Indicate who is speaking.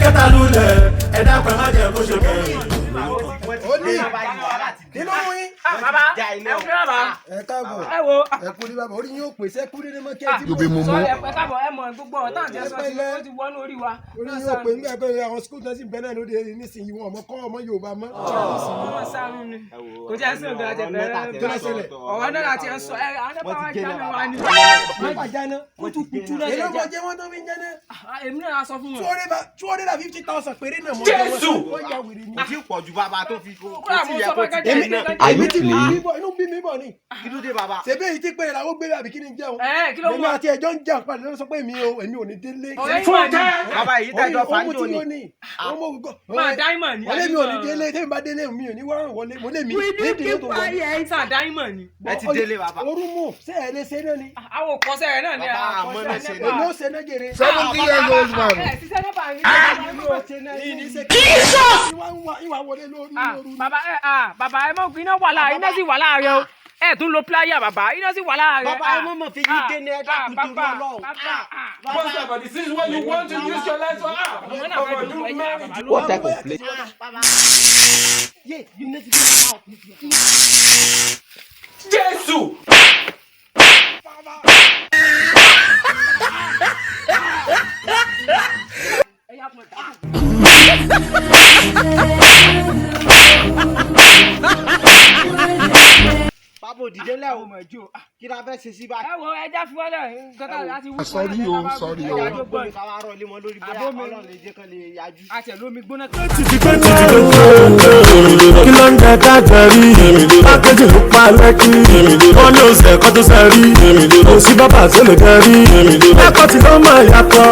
Speaker 1: Ẹlẹ́kẹta lulẹ̀, ẹ dákun, ẹ má jẹ́ kó ṣe kẹ́yìn.
Speaker 2: Ó ní kí ló mú yín?
Speaker 3: Bàbá, ẹ kú bàbá.
Speaker 2: Ẹ káàbọ̀.
Speaker 3: Ẹ wo.
Speaker 2: Ẹ kú ní bàbá, orí yín ó pèsè kú nínú mọ́ kí ẹ ti
Speaker 4: You be mumu.
Speaker 3: Sọ ẹ káàbọ̀, ẹ mọ̀ gbogbo ọ̀rọ̀ táwọn jẹ́ sọ sí, ó ti wọnú orí wa.
Speaker 2: Orí yín ó pè nígbà pé àwọn school náà sì bẹ́ẹ̀ náà lóde nísìnyí, wọn ọmọ kọ́ ọmọ Yorùbá mọ́.
Speaker 3: Wọ́n sáré ni kò jẹ́ sí ògùn àti
Speaker 2: Kí ló ṣẹlẹ̀?
Speaker 3: Ọ̀rọ̀ náà láti ẹ̀ sọ ẹ àwọn ẹ̀pá wa jáde wa ni.
Speaker 2: Wọ́n bá jáná.
Speaker 3: Kùtùkùtù náà
Speaker 2: Èló
Speaker 3: ṣe
Speaker 2: mọ
Speaker 3: jẹ́.
Speaker 2: jẹ́ wọ́n tó fi ń jáná.
Speaker 3: Èmi náà sọ fún wọn.
Speaker 2: 250,000 péré náà mọ́.
Speaker 1: Jésù!
Speaker 2: Wọ́n ya wèrè ni.
Speaker 5: Kò tí ì pọ̀ ju bàbá tó fi kò
Speaker 3: Kúrò
Speaker 5: tí
Speaker 3: mo
Speaker 5: ì yẹ
Speaker 3: sọ
Speaker 5: kó
Speaker 3: fún
Speaker 5: ti
Speaker 3: akẹ́kẹ́
Speaker 5: dé
Speaker 2: Èmi
Speaker 5: náà.
Speaker 4: Are you
Speaker 2: èmi ti
Speaker 4: playing?
Speaker 2: bí bọ̀, inú bí mi bọ̀ ni.
Speaker 5: Kí ló dé, bàbá?
Speaker 2: Ṣebí èyí tí péré làwọn gbé àbí kí ni jẹun?
Speaker 3: Ẹ kí ló
Speaker 2: Èmi
Speaker 3: mú ọ?
Speaker 2: àti ẹjọ́ ń jà padà ló sọ pé èmi ò èmi ò ní délé.
Speaker 3: Ọ̀rẹ́ yìí mà ní.
Speaker 5: Bàbá, èyí tẹ́jọ́
Speaker 2: Ó mú
Speaker 5: fàájò
Speaker 2: tí
Speaker 5: ni.
Speaker 2: ó ní. Ó mú ògùn.
Speaker 3: Máa dá ìmọ̀ ni.
Speaker 2: Wọ́n lé mi ò ní délé, tẹ́mi bá délé mi ò ní wọ́n wọlé, mo lé mi ní ìdílé tó wọlé.
Speaker 3: Sáà dá ìmọ̀ ni.
Speaker 5: Ẹ ti délé, bàbá.
Speaker 2: Orú mú, ṣé ẹ lè ṣe náà ni?
Speaker 3: Àwọn òkọsẹ̀ rẹ̀ náà ni.
Speaker 5: Bàbá, àmọ́ náà ṣe
Speaker 2: Èmi ó ṣe náà jèrè.
Speaker 4: 70 years old man.
Speaker 3: Ẹ ṣiṣẹ́ nípa yín.
Speaker 2: Èmi ó ṣe náà yìí ní ṣe. Jesus! Ìwà wọlé lórí lóru.
Speaker 3: Bàbá ẹ, bàbá, ẹ mọ̀ iná wà láàrin, iná sì wà láàrin o. Ẹ tún lo pláyà, bàbá, iná sì wà láàrin.
Speaker 5: Bàbá, ẹ mọ̀ mọ̀ fi yín gé ní, ẹ dákun torí Ọlọ́run.
Speaker 3: Bàbá,
Speaker 1: Pastor, but this is what you want to use your life for. Ah,
Speaker 3: ọmọ náà fẹ́
Speaker 1: but
Speaker 3: dùn
Speaker 1: you
Speaker 3: ẹ̀yà
Speaker 1: married.
Speaker 3: bàbá ló.
Speaker 4: What type of play?
Speaker 5: Yé, you need to get out.
Speaker 1: Jésù!
Speaker 3: Ẹ̀yà pọ̀ dà.
Speaker 5: Bàbá, òdìdé lẹ́ o.
Speaker 3: Ọmọ ẹjọ́.
Speaker 5: Kí la fẹ́ ṣe sí báyìí?
Speaker 3: Ẹ wo, ẹja fi wọlé nǹkan tá a ti wú.
Speaker 4: Sorry o, sorry o.
Speaker 5: Ẹja tó gbóni ká wá rọ̀ lé wọn lórí, bóyá
Speaker 3: Àbómi.
Speaker 5: Ọlọ́run lè jẹ́ kán lè yájú.
Speaker 3: Àti ẹ̀ lómi gbóná.
Speaker 1: Kí ló ń jẹ dájẹ́ rí? Pákéjì ló pa lẹ́kì. Wọ́n ní oṣù ẹ̀kọ́ tó ṣe rí. Kò sí bàbá tó lè jẹ rí. Ẹ̀kọ́ tí ló máa yàtọ̀.